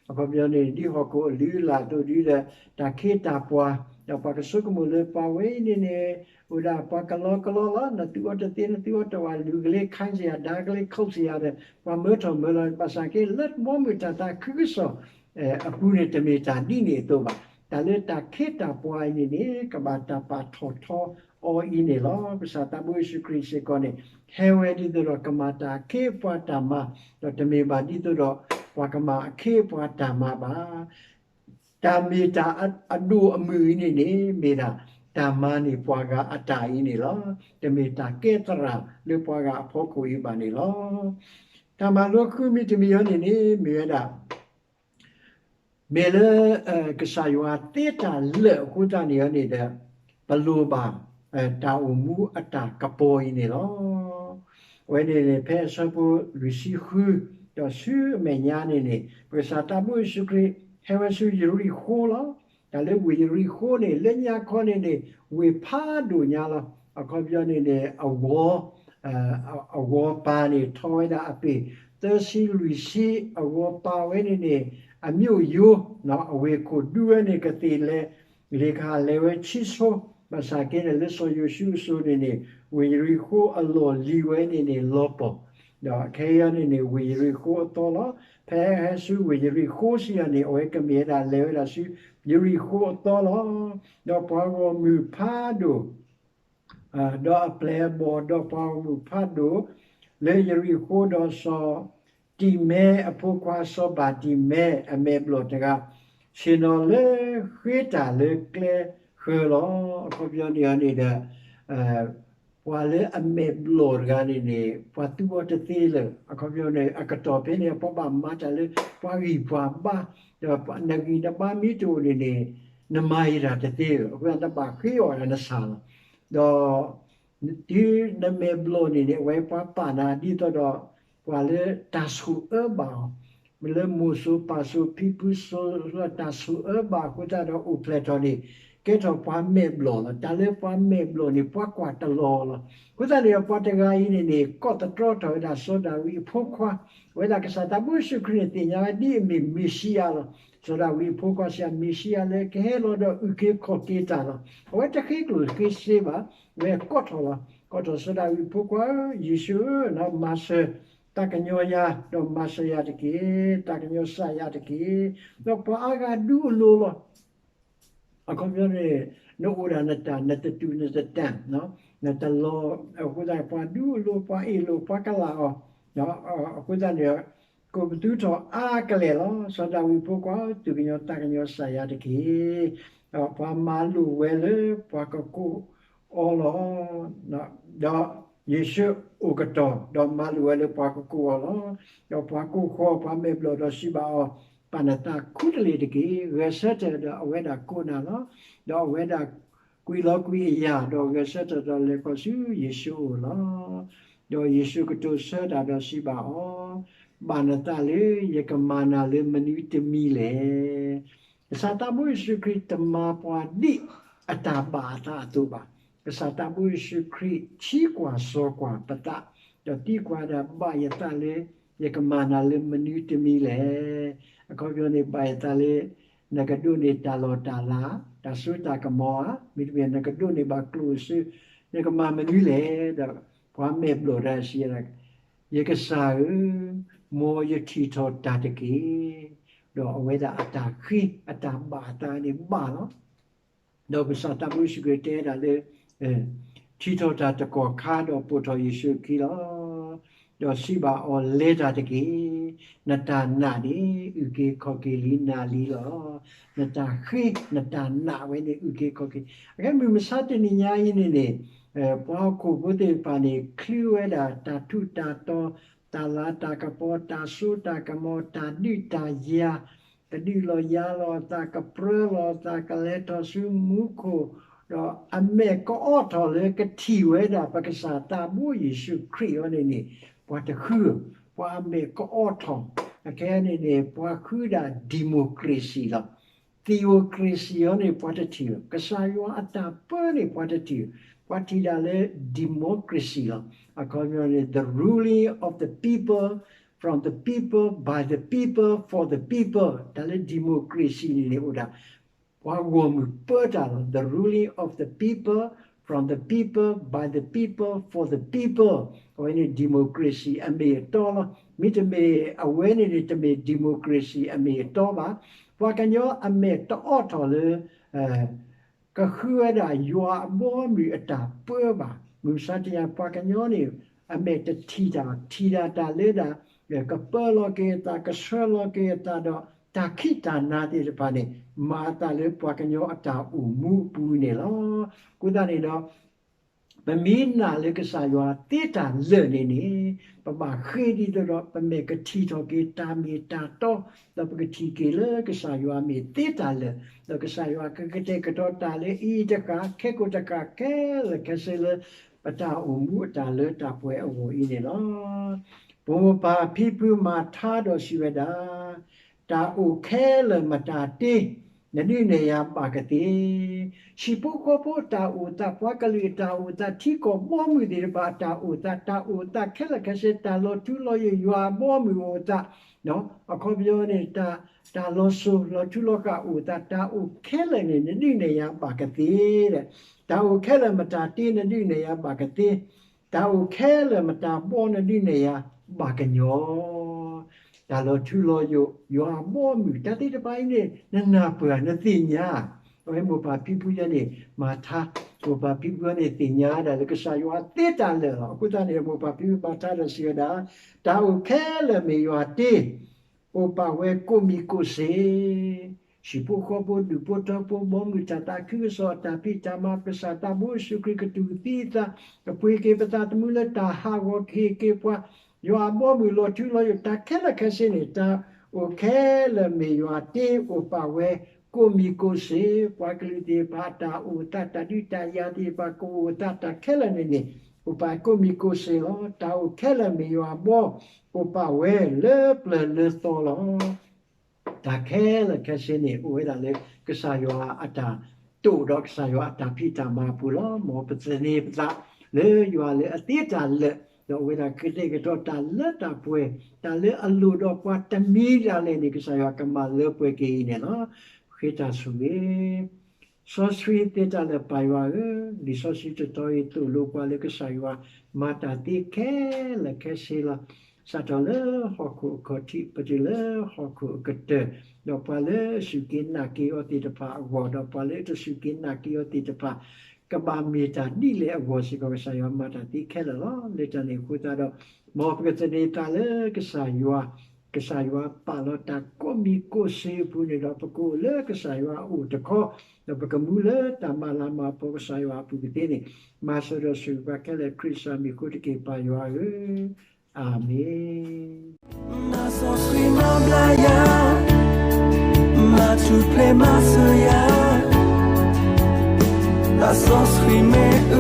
အခီပညီန့ၣ် ဒ်ဟီၣ်ခိၣ်အလုၢ်အလၢ်အသိးဒ်ဒီး တၢ်ခ့တၢ်ပှၤ, ဒီးပှၤကဆိကမိၣ်လၢပှၤဝဲအံၤန့ၣ်န့ၣ် အိၣ်ဒၣ်ပှၤကလီကလီလီၤ. နသုအိၣ်တသ့ နသုအိၣ်တဝၣ် လူၤကလ့ခါစယၤ ဒါကလ့ခိးစယၤဒီး ပှၤမၢထီၣ်မၢလီၤ. ဘၣ်ဆၣ်က့ လၢဘီမုၢ်တၢ်သးခုကစီၣ် အပူၤန့ၣ် တမ့ၢ်တၢ်ဒ်န့ၣ်အသိးဘၣ်. တၢ်လၢတၢ်ခ့တၢ်ပှၤအံၤန့ၣ်န့ၣ် ကဘၣ်တၢ်ပာ်ထီၣ်ထီအီၤအံၤန့ၣ်လီၤ. ကစၢ်သးဘိယ့ၣ်ၡူးခရံာ်စ့ၢ်ကီးန့ၣ် ဟဲဝဲဒ်သိးဒီးကမၤတၢ်ခ့ပှၤတၢ်မၤ, ဒီးတမ့ၢ်ဘၣ်ဒ်သိးဒီး ပှၤကမၤအခ့အပှၤတၢ်မၤဘၣ်. တၢ်မ့ၢ်တၢ်အဒိၣ်အမုၢ်အံၤန့ၣ်န့ၣ် မ့ၢ်ဒၣ်တၢ်မၤန့ၢ်ပှၤဂၤအတၢ်အံၤန့ၣ်လီၤ. တမ့ၢ်တၢ်ကဲသရၣ်လၢပှၤဂၤအဖီခိၣ်အံၤဘၣ်န့ၣ်လီၤ. တၢ်မၤလိဃုမံၤတမံၤအံၤန့ၣ်န့ၣ် မ့ၢ်ဝဲဒၣ် မ့ၢ်လၢ ကစၢ်ယွၤသ့တၢ်လၢာ်အဃိသတးန့ၣ်န့ၣ်ဒီး ပလိၣ်ဘၣ် တၢ်အိၣ်မူအတၢ်ကပီၤအံၤန့ၣ်လီၤ. အဝဲန့ၣ်န့ၣ် ဖဲအဆၢဖိလွံၢ်ဆံဃု ဒီးဆူအမဲာ်ညါန့ၣ်န့ၣ် ပကစၢ်သးဘိယ့ၣ်ၡူးခရံာ် ဟဲဝဲဆူယရံၣ်ဃိလီၤ. တၢ်လၢဝ့ၢ်ယရံၣ်ဃိန့ၣ် လၢညါခီန့ၣ်န့ၣ် ဝ့ၢ်ဖးဒိၣ်ညါလီၤ. အခီပညီန့ၣ်န့ၣ် အဝီ အဝီပၤန့ၣ် ထီဝဲဒၣ်အပ့ၢ် သၢဆံလွံၢ်ဆံ, အဝီပၤဝဲန့ၣ်န့ၣ် အမ့ၢ်ယိၤ အဝ့ၢ်ခိၣ်ဒူဝဲန့ၣ် ကသ့ၣ်လဲၤ လ့ၣ်ကဟၣ်လဲၤဝဲဆံဆိ, ဘၣ်ဆၣ်က့န့ၣ် လၢစီၤယိၤၡူအစိၤန့ၣ်န့ၣ် ဝ့ၢ်ယရံၣ်ဃိအလီၢ်လံၤဝဲန့ၣ်န့ၣ် လီၤပှီၢ်, ဒီးခဲအံၤန့ၣ်န့ၣ် ဝ့ၢ်ယရံၣ်ဃိအသီလီၤ. ဖဲဟဲဆူဝ့ၢ်ယရံၣ်ဃိစံးယၤန့ၣ် အဝဲကမ့ၢ်ဝဲဒၣ်လဲၤဝဲဒၣ်ဆူ ယရံၣ်ဃိအသီလီၤ. ဒီးပှၤဂီၢ်မုၢ်ဖးဒိၣ် ဒီးအပျဲၢ်အဘီၣ် ဒီးပှၤဂီၢ်မုၢ်ဖးဒိၣ် လၢယရံၣ်ဃိဒီးစီၤတံၤမဲအဖိခွါစီၤဘၣ်တံၤမဲအမဲာ်ဘျီၣ်တဂၤ ဆ့ၣ်နီၤလၢဃ့တၢ်လၢကျဲဃ ဃၢၤလီၤ. အခီပညီန့ၣ်န့ၣ်ဒီး ပှၤလၢအမဲာ်ဘျီၣ်တဂၤန့ၣ်န့ၣ် ပှၤသူအီၤတသ့လၢၤ. အခီပညီန့ၣ် အကတီၢ်ဖဲန့ၣ် ပှၤဘၣ်မၤတၢ်လၢ ပှၤဂံၢ်ပှၤဘါ, ဒီးနဂံၢ်နဘါမ့ၢ်တအိၣ်န့ၣ်န့ၣ် နမၤယတၢ်တသ့ဧၢ, အဃိသတးနဘၣ်ဃ့အီၣ်ဒၣ်နဆၣ်လီၤ. ဒီး တုၤနမဲာ်ဘျီၣ်န့ၣ်န့ၣ် အဝဲပှၤပာ်နၤဒ်သိးဒီး ပှၤလၢတၢ်ဆိၣ်အၢဘၣ်အီၤ, လၢမိၢ်စိၤပၢ်စိၤဖံဖုစိၤလၢတၢ်ဆိၣ်အၢဘၣ်အဃိသတးဒီးအိၣ်ဖျဲၣ်ထီၣ်န့ၣ် ကဲထီၣ်ပှၤမဲာ်ဘျီၣ်လီၤ. တၢ်လၢပှၤမဲာ်ဘျီၣ်န့ၣ် ပှၤကွၢ်တလီၤလီၤ. အဃိသတးန့ၣ်ဒီး ပှၤတဂၤအံၤန့ၣ်န့ၣ် ကိးသတြီထီၣ်ဝဲဒၣ်စီၤဒၤဝံးအဖိခွါ, အဝဲဒၣ်ကစၢ်သးဘိယ့ၣ်ၡူးခရံာ်န့ၣ် သ့ၣ်ညါဝဲဒ်အမ့ၢ်မ့ၤၡံအၤလီၤ. စီၤဒၤဝံးအဖိခွါစံး မ့ၤၡံအၤလၢကဟဲလီၤဒီးအုၣ်က့ၤခီၣ်က့ၤတၢ်လီၤ. အဝဲတဃ့ကျိၣ်ဃ့စ့ဘၣ်, ဝဲကိးထီၣ်လီၤ. ကိးထီၣ်စီၤဒၤဝံးအဖိခွါဧၢ, ယ့ၣ်ၡူးဧၢ, မၤစၢၤသးကညီၤယၤ, ဒီးမၤစၢၤယၤတက့ၢ်, သးကညီၤစၢ်ယၤတက့ၢ်. ဒီးပှၤအါဂၤဒူအလိၤလီၤ. အခီပညီန့ၣ် နအိၣ်ဒၣ်နတၢ် နတတူၢ်နတတၢ်, နတလီၤ, အဃိသတး ပှၤဒူအလိၤ ပှၤအ့ၣ်လိာ် ပှၤကလၢ်အီၤ, အဃိသတးန့ၣ် ကိးပသူထီၣ်အါကလဲာ်လီၤ. စီၤဒၤဝံးဖိခွါ သူၣ်ကညီၤသးကညီၤစၢ်ယၤတက့ၢ်. ဒီးပှၤမၤလိာ်ဝဲလၢပှၤကကိးအီၤလီၤ. ဒီးယ့ၣ်ၡူးအိၣ်ကတီၢ် ဒီးမၤလိာ်ဝဲလၢပှၤကကိးအီၤလီၤ. ဒီးပှၤကိးဃီၤပှၤမဲာ်ဘျီၣ်ဒီးစံးဘၣ်အီၤ, ပာ်နသးခူတလ့ၢ်တက့ၢ်. ဂဲၤဆၢထၢၣ်ဒီးအဝဲဒၣ်ကိးနၤလီၤ. ဒီးအဝဲဒၣ်ကွံာ်လီၤကွံာ်အယၢ် ဒီးဂဲၤဆၢထၢၣ်ဒီးလဲၤခီဆူယ့ၣ်ၡူးအအိၣ်လီၤ. ဒီးယ့ၣ်ၡူးကတိၤဆၢတၢ်ဒီးစံးဘၣ်အီၤ, ဘၣ်နသးလၢယကမၤနၤလၢမနုၤတမံၤလဲၣ်. ကစၢ်သးဘိယ့ၣ်ၡူးခရံာ်တမၤပှၤဒ်အတၢ်ဘၣ်အသးအသိးဘၣ်. ကစၢ်သးဘိယ့ၣ်ၡူးခရံာ်ထံကွၢ်စီၤကွၢ်ပသး, ဒီးသံကွၢ်ဒၣ် ဘၣ်ယသးလၢ ယကမၤနၤလၢမနုၤတမံၤလဲၣ်. အခီပညီန့ၣ် ဘၣ်ယသးလၢ နကဒိးန့ၢ်တၢ်လီၢ်တၢ်လၤ, တၢ်စိတၢ်ကမီၤဧါ, မ့တမ့ၢ် နကဒိးန့ၢ်ဘၣ်ကျိၣ်စ့, နကမၤမနုၤလဲၣ်. ဒီးပှၤမဲာ်ဘျီၣ်တဂၤစံး, ယကစၢ်ဧၢ, မ်ယထံၣ်ထီၣ်တၢ်တက့ၢ်. ဒီးအဝဲဒၣ်အတၢ်ဃ့ အတၢ်ဘၣ်အသးန့ၣ်ဘၣ်လီၤ. ဒီးကစၢ်သးဘိယ့ၣ်ၡူးခရံာ်တဲဒၣ်လၢ ထံၣ်ထီၣ်တၢ်တကီၢ်ခါဒီးပိာ်ထီၣ်ယ့ၣ်ၡူးအခံလီၤ. ဒီးစံးဘၣ်အီၤ, လဲၤတၢ်တက့ၢ်. နတၢ်နာ်န့ၣ် အုၣ်က့ၤခီၣ်က့ၤလံနၤလံလီၤ. နတၢ်ဃ့ နတၢ်နာ်ဝဲန့ၣ် အုၣ်က့ၤခီၣ်က့ၤ, အခဲမုၢ်မဆါတနံၤညါအံၤန့ၣ်န့ၣ် ပှၤဟီၣ်ခိၣ်ဖိသ့ၣ်တဖၣ်န့ၣ် ချုးဝဲဒၣ်တၢ်ထူးတၢ်တီၤ, တၢ်လၤတၢ်ကပီၤ, တၢ်စိတၢ်ကမီၤ, တၢ်ဒုးတၢ်ယၤ, ကဒုးလီၤယၤလီၤအသး, ကပြၢလီၤအသး, ကလဲၤထီၣ်ဆူမူခိၣ်, ဒီးအမဲာ်ကအီထီၣ်လၢကထံၣ်ဝဲဒၣ်ပကစၢ်သးဘိယ့ၣ်ၡူးခရံာ်အီၤန့ၣ်န့ၣ် ပှၤတဃုဧၢ, ပှၤအမဲာ်ကအီထီၣ်. အခဲန့ၣ်န့ၣ် ပှၤဃုဒၣ် democracy လီၤ. Theocracy အီၤန့ၣ် ပှၤတထံၣ်ဧၢ, ကစၢ်ယွၤအတၢ်ပၢန့ၣ် ပှၤတထံၣ်ဧၢ, ပှၤထံၣ်ဒၣ်လၢ democracy လီၤ. အခီပညီန့ၣ် the ruling of the people, from the people, by the people, for the people. တၢ်လၢ democracy န့ၣ်န့ၣ်အိၣ်ဒၣ် ပှၤဂီၢ်မုၢ်ပၢတၢ်လီၤ. The ruling of the people, from the people, by the people, for the people. အဝဲန့ၣ် democracy အမ့ၢ်အတီလီၤ. မ့တမ့ၢ် အဝဲန့ၣ်န့ၣ် တမ့ၢ် democracy အမ့ၢ်အတီဘၣ်. ပှၤကညီအမဲာ်တအီထီၣ်လၢ ကဃုဝဲဒၣ်ယွၤအဘီအမုၢ်အတၢ်ပၢဘၣ်. မုၢ်မဆါတနံၤ ပှၤကညီန့ၣ် အမဲာ်တထံၣ်တၢ်, ထံၣ်ဒၣ်တၢ်လၢဒၣ် ကပၢလီၤက့ၤအသး, ကဆှၢလီၤက့ၤအသးဒီး တၢ်ခံးတၢ်နၤသ့ၣ်တဖၣ်န့ၣ် မၤအသးလၢပှၤကညီအတၢ်အိၣ်မူအပူၤန့ၣ်လီၤ. အဃိသတးန့ၣ်ဒီး ပမ့ၢ်နာ်လၢကစၢ်ယွၤသ့တၢ်လၢာ်န့ၣ်န့ၣ် ပဘၣ်ဃ့ဒ်သိးဒီး ပမဲာ်ကထံၣ်ထီၣ်က့ၤတၢ်မ့ၢ်တၢ်တီ, ဒီးပကထံၣ်က့ၤလၢကစၢ်ယွၤမ့ၢ်သ့တၢ်လၢာ်, ဒီးကစၢ်ယွၤကကတဲာ်ကတီၤတၢ်လၢအအံၤတဃၣ် ခဲကိာ်တဃၣ်ခဲလၢာ်ခဲဆ့လၢ ပတၢ်အိၣ်မူအတၢ်လၢတၢ်ပှဲၤအဂီၢ်အံၤန့ၣ်လီၤ. ပမိၢ်ပၢ်ဖံဖုမၤထါဒီးစံးဝဲဒၣ်, တၢ်အိၣ်ခဲလၢာ်မတၤတ့ နဒုးနဲၣ်ယၤဘၣ်ကသ့, ဟံၣ်ဖိဃီဖိအတၢ်အိၣ်သး, ပှၤကလုာ်အတၢ်အိၣ်သး, ထံကီၢ်ဘီမုၢ်သ့ၣ်တဖၣ်အတၢ်အိၣ်သး, တၢ်အိၣ်သးခဲလၢာ်ခဲဆ့, တၢ်လီၤထူလီၤယိာ်ယွၤအဘီအမုၢ်အိၣ်သး, အခီပညီန့ၣ် တၢ်လီၤစိၤလီၤထူလီၤဃာ်အိၣ်သး, တၢ်အိၣ်ခဲလၢာ်န့ၣ် နဒုးနဲၣ်ယၤဘၣ်ကသ့, တၢ်အိၣ်ခဲလၢာ်မတၤတ့ နဒုးနဲၣ်ယၤဘၣ်ကသ့, တၢ်အိၣ်ခဲလၢာ်မတၤဘီ နဒုးနဲၣ်ယၤဘၣ်ကညီ, တၢ်လီၤထူလီၤယိာ် ယွၤအဘီအမုၢ် တၢ်သ့ၣ်တဖၣ်အံၤန့ၣ် နနၢ်ပၢၢ် နသ့ၣ်ညါ, အဝဲမိၢ်ပၢ်ဖံဖုယဲန့ၣ် မၤထါ, မိၢ်ပၢ်ဖံဖုယဲန့ၣ် သ့ၣ်ညါဒၣ်လၢကစၢ်ယွၤသ့တၢ်လၢာ်လီၤ. အဃိသတးန့ၣ် မိၢ်ပၢ်ဖံဖုမၤထါဒီးစံးဝဲဒၣ်, တၢ်အိၣ်ခဲလၢာ်မ့ၢ်ယွၤတ့ အိၣ်ပာ်ဝဲကိးမံၤကိးစ့ၢ် ဟံၣ်ဖိဃီဖိ ဒူၣ်ဖိထၢဖိ ဘီမုၢ်တၢ်သးခုကစီၣ် အတၢ်ဖံးတၢ်မၤ ကစၢ်သးဘိယ့ၣ်ၡူးခရံာ် ကတူၢ်သံအသး, ကပှ့ၤက့ၤပသးသမူလၢတၢ်ဟးဂီၤ ကဟ့ၣ်က့ၤပှၤ ယွၤအဘီအမုၢ်လီၤထူလီၤယိာ် တၢ်ခဲလၢာ်ခဲဆ့န့ၣ် တၢ်အိၣ်ခဲလၢာ်မ့ၢ်ယွၤတ့ အိၣ်ပာ်ဝဲကိးမံၤကိးစ့, ပှၤကလုာ်သ့ၣ်တဖၣ် အတၢ်အိၣ်သးတၢ်ဒုးတၢ်ယၤသ့ၣ်တဖၣ် ကအိၣ်သးတၢ်ခဲလၢာ်န့ၣ်န့ၣ် အိၣ်ပာ်ကိးမံၤကိးစ့လီၤ. တၢ်အိၣ်ခဲလၢာ်မ့ၢ်ယွၤအဘီ အိၣ်ပာ်ဝဲလၢပျၢၤလၢသီလီၤ. တၢ်ခဲလၢာ်ခဲဆ့န့ၣ် အိၣ်ဝဲဒၣ်လၢကစၢ်ယွၤအတၢ်တိာ်ဒီးကစၢ်ယွၤအတၢ်ဖံးတၢ်မၤအပူၤလီၤ. မ်ပသန့ၤပသးလၢယွၤလၢအသ့တၢ်လၢာ်, ဒီးအဝဲဒၣ်ကတဲာ်ကတီၤတၢ်လၢတၢ်ပှဲၤ, တၢ်လၢအလိၣ်ဒီးပှၤတမံၤဒၣ်လဲာ်န့ၣ် ကစၢ်ယွၤကမၤလၢပှဲၤက့ၤအံၤန့ၣ်လီၤ. ဃ့တၢ်ဆိၣ်ဂ့ၤ စီဆှံသ့တၢ်လၢာ်ပၢ်ယွၤဧၢ, လံာ်စီဆှံတတီၤအံၤသိၣ်လိပှၤလၢကစၢ်ယွၤမၤတၢ်သ့ခဲလၢာ်ခဲဆ့လီၤ. စးထီၣ်လၢဟီၣ်ခိၣ်အခီၣ်ထံး ပတုၤလၢဟီၣ်ခိၣ်အကတၢၢ်, ဒီးပှၤလၢအစူၢ်က့ၤနာ်က့ၤအီၤသ့ၣ်တဖၣ်အဂီၢ်, ဒီးပှၤလၢအတစူၢ်က့ၤနာ်က့ၤအီၤသ့ၣ်တဖၣ် ကဘၣ်မ့ၢ်တၢ်ဒ်လဲၣ်အဂီၢ်စ့ၢ်ကီး ကစၢ်ယွၤမၤတၢ်သ့ခဲလၢာ်လီၤ. လၢတၢ်န့ၣ်အဃိသတးဒီး မ်ပကသန့ၤသးလၢကစၢ်ယွၤ ကစၢ်ယွၤပာ်လီၤတၢ်ကိးမံၤကိးစ့အပူၤန့ၣ်ဒီး ပကအိၣ်လၢကစၢ်ယွၤအအိၣ်တခီ, ဒီးပကမူလၢတၢ်မၤလၤမၤကပီၤကစၢ်ယွၤအပူၤကသ့န့ၣ်, မၤစၢၤဒီးဆိၣ်ဂ့ၤပှၤခဲလၢာ် ခရံာ်ကစၢ်မံၤအဃိတက့ၢ် ပၢ်ယွၤဧၢ, အၤမ့ၣ်. မၤစီဆှံမၤဘျါယၤ, မၤထူၣ်ဖျဲးမၤစၢၤယၤ, သးစီဆှံမ့ၢ်